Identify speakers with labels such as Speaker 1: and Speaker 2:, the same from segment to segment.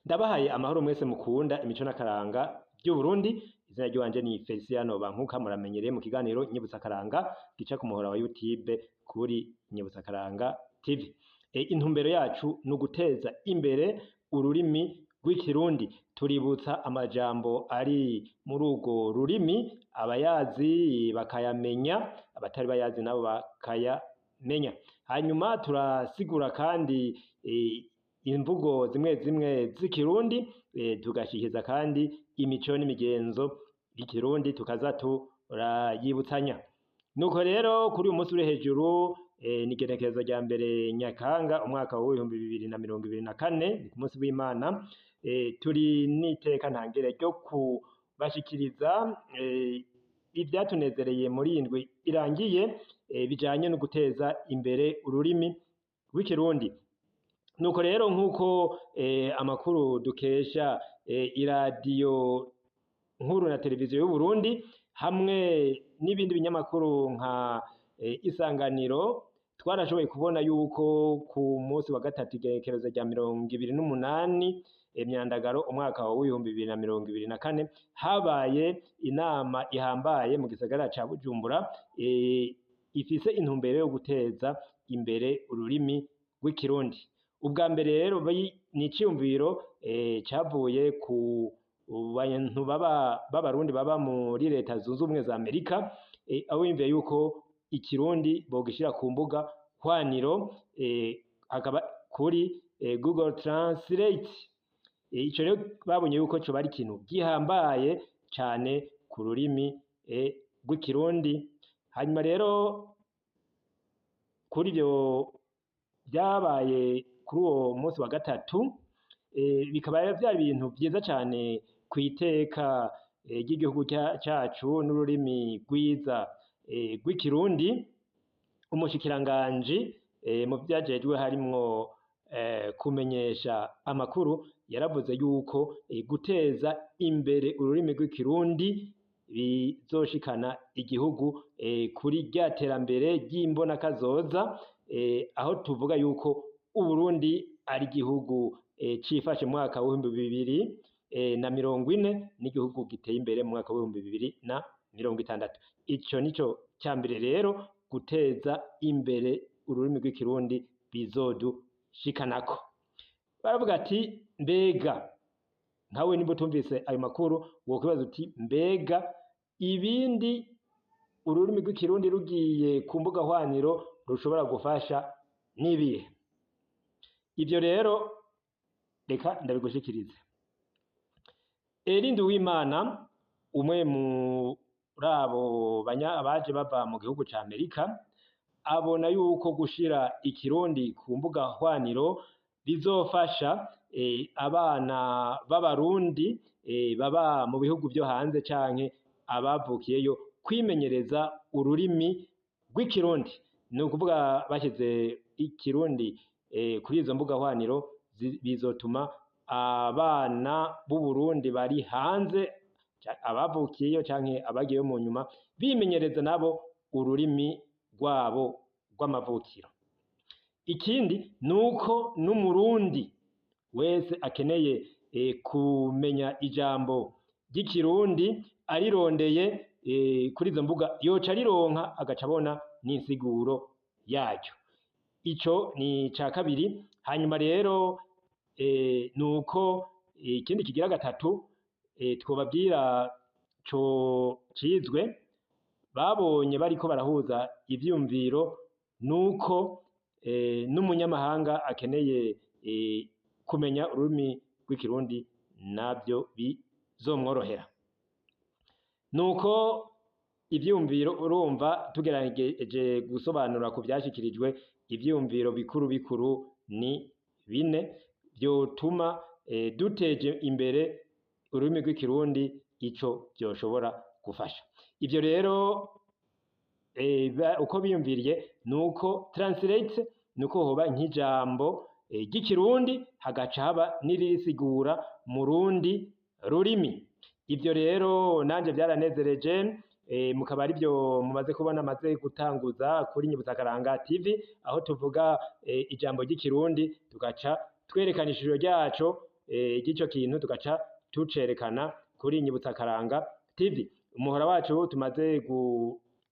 Speaker 1: Ndabahaye amahoro mwese mukunda imico n'akaranga vy'Uburundi. Izina ry'iwanje ni Feliciano Bankuka, muramenyereye mu kiganiro Nyibutsa Akaranga gica ku muhora wa YouTube kuri Nyibutsa Akaranga TV. Intumbero yacu ni uguteza imbere ururimi rw'Ikirundi, tuributsa amajambo ari muri urwo rurimi, abayazi bakayamenya, abatari bayazi nabo bakayamenya. Hanyuma turasigura kandi imvugo zimwe zimwe z'Ikirundi, tugashikiza kandi imico n'imigenzo y'Ikirundi, tukaza turayibutsanya. Nuko rero kuri uyu munsi uri hejuru, ni igenekerezo rya 1 Nyakanga umwaka w'2024, ni ku munsi w'Imana, turi n'iteka ntangere ryo kubashikiriza ivyatunezereye muri iyi ndwi irangiye, bijanye no guteza imbere ururimi rw'Ikirundi. Nuko rero nk'uko amakuru dukesha iradiyo nkuru na televiziyo y'Uburundi hamwe n'ibindi binyamakuru nka Isanganiro, twarashoboye kubona yuko ku munsi wa gatatu, igenekerezo rya 28 Myandagaro umwaka w'2024, habaye inama ihambaye mu gisagara ca Bujumbura, ifise intumbero yo guteza imbere ururimi rw'Ikirundi. Ubwa mbere rero ni iciyumviro cavuye ku bantu baba b'Abarundi baba muri Leta Zunze Ubumwe za Amerika, aho biyumviye yuko Ikirundi bogishira ku mbuga hwaniro, akaba kuri Google Translate. Ico rero babonye yuko coba ari ikintu gihambaye cane ku rurimi rw'Ikirundi. Hanyuma rero kuri ivyo vyabaye kuri uwo munsi wa gatatu, bikaba vyari ibintu vyiza cane kw'iteka ry'igihugu cacu n'ururimi rwiza rw'Ikirundi. Umushikiranganji mu vyajejwe harimwo kumenyesha amakuru yaravuze yuko guteza imbere ururimi rw'Ikirundi bizoshikana igihugu kuri rya terambere ry'imbonakazoza, aho tuvuga yuko Uburundi ari igihugu cifashe mu mwaka w'2040, n'igihugu giteye imbere mu mwaka w'2060. Ico nico ca mbere rero guteza imbere ururimi rw'Ikirundi bizodushikanako. Baravuga ati mbega nkawe nimba utumvise ayo makuru wokwibaza uti mbega ibindi ururimi rw'Ikirundi rugiye ku mbuga hwaniro rushobora gufasha n'ibihe? Ivyo rero reka ndabigushikirize. Erindi Uwimana, umwe muri abo baje bava mu gihugu ca Amerika, abona yuko gushira Ikirundi ku mbuga hwaniro bizofasha abana b'Abarundi baba mu bihugu vyo hanze canke abavukiyeyo kwimenyereza ururimi rw'Ikirundi. Ni ukuvuga bashize Ikirundi kuri izo mbuga hwaniro, bizotuma abana b'Uburundi bari hanze, abavukiyeyo canke abagiyeyo mu nyuma, bimenyereza nabo ururimi rwabo rw'amavukiro. Ikindi nuko n'Umurundi wese akeneye kumenya ijambo ry'Ikirundi arirondeye kuri izo mbuga yoca arironka, agaca abona n'insiguro yaryo. Ico ni ica kabiri. Hanyuma rero nuko ikindi kigira gatatu, twobabwira co cizwe babonye bariko barahuza ivyumviro, nuko n'umunyamahanga akeneye kumenya ururimi rw'Ikirundi navyo bizomworohera. Nuko ivyumviro urumva tugerageje gusobanura ku vyashikirijwe, ivyumviro bikuru bikuru ni bine vyotuma duteje imbere ururimi rw'Ikirundi, ico vyoshobora gufasha. Ivyo rero uko biyumviriye nuko translate, nuko hoba nk'ijambo ry'Ikirundi hagaca haba n'iririsigura mu rundi rurimi. Ivyo rero nanje vyaranezereje, mukaba arivyo mumaze kubona maze gutanguza kuri Nyibutsakaranga TV, aho tuvuga ijambo ry'Ikirundi tugaca twerekana ishusho ryaco. ry'ico kintu tugaca tucerekana kuri Nyibutsakaranga TV. Umuhora wacu tumaze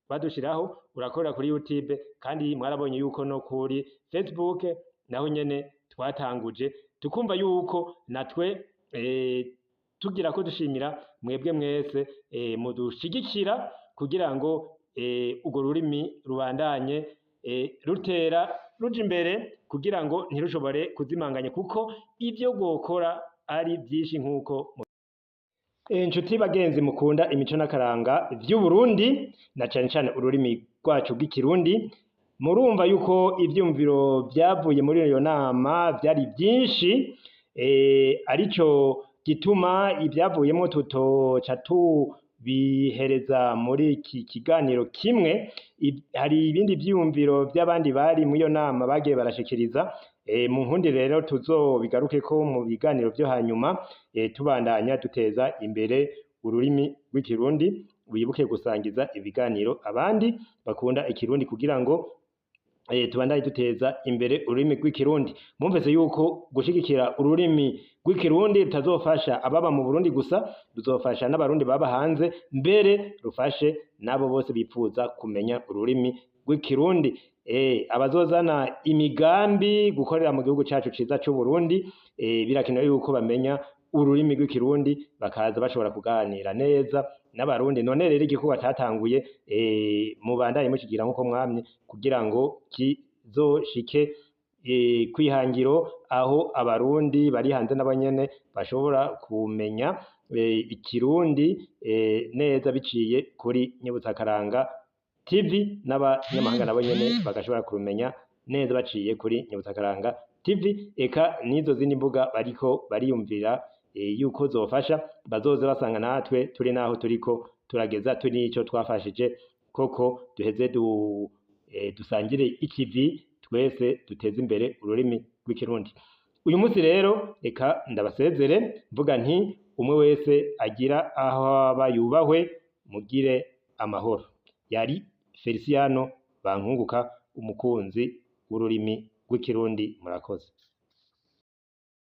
Speaker 1: badushiraho urakorera kuri YouTube, kandi mwarabonye yuko no kuri Facebook naho nyene twatanguje, tukumva yuko natwe tugira ko dushimira mwebwe mwese mudushigikira kugira ngo urwo rurimi rubandanye rutera ruja imbere, kugira ngo ntirushobore kuzimanganya, kuko ivyo rwokora ari vyinshi. Nk'uko inshuti bagenzi mukunda imico n'akaranga vy'Uburundi, na cane cane ururimi rwacu rw'Ikirundi, murumva yuko ivyumviro vyavuye muri iyo nama vyari vyinshi, arico gituma ivyavuyemwo tutoca tubihereza muri iki kiganiro kimwe. Hari ibindi vyiyumviro vy'abandi bari muri iyo nama bagiye barashikiriza. Mu nkundi rero tuzobigarukeko mu biganiro vyo hanyuma, tubandanya duteza imbere ururimi rw'Ikirundi. Wibuke gusangiza ibiganiro abandi bakunda Ikirundi kugira ngo tubandanye duteza imbere ururimi rw'Ikirundi. Mwumvise yuko gushigikira ururimi rw'Ikirundi rutazofasha ababa mu Burundi gusa, ruzofasha n'Abarundi baba hanze, mbere rufashe n'abo bose bipfuza kumenya ururimi rw'Ikirundi. Abazozana imigambi gukorera mu gihugu cacu ciza c'Uburundi, birakenewe yuko bamenya ururimi rw'Ikirundi, bakaza bashobora kuganira neza n'Abarundi. None rero igikorwa catanguye, mubandanye mushigira nkuko mwamye, kugira ngo kizoshike kwihangiro aho Abarundi bari hanze nabo nyene bashobora kumenya Ikirundi neza biciye kuri Nyibutsakaranga TV, n'abanyamahanga nabo nyene bagashobora kurumenya neza baciye kuri Nyibutsakaranga TV, eka n'izo zindi mbuga bariko bariyumvira yuko zofasha, bazoze basanga natwe turi naho turiko turageza, turi n'ico twafashije koko, duheze dusangire ikivi twese duteze imbere ururimi rw'Ikirundi. Uyu munsi rero reka ndabasezere mvuga nti umwe wese agira aho aba yubahwe, mugire amahoro. Yari Feliciano Bankunguka, umukunzi w'ururimi rw'Ikirundi. Murakoze.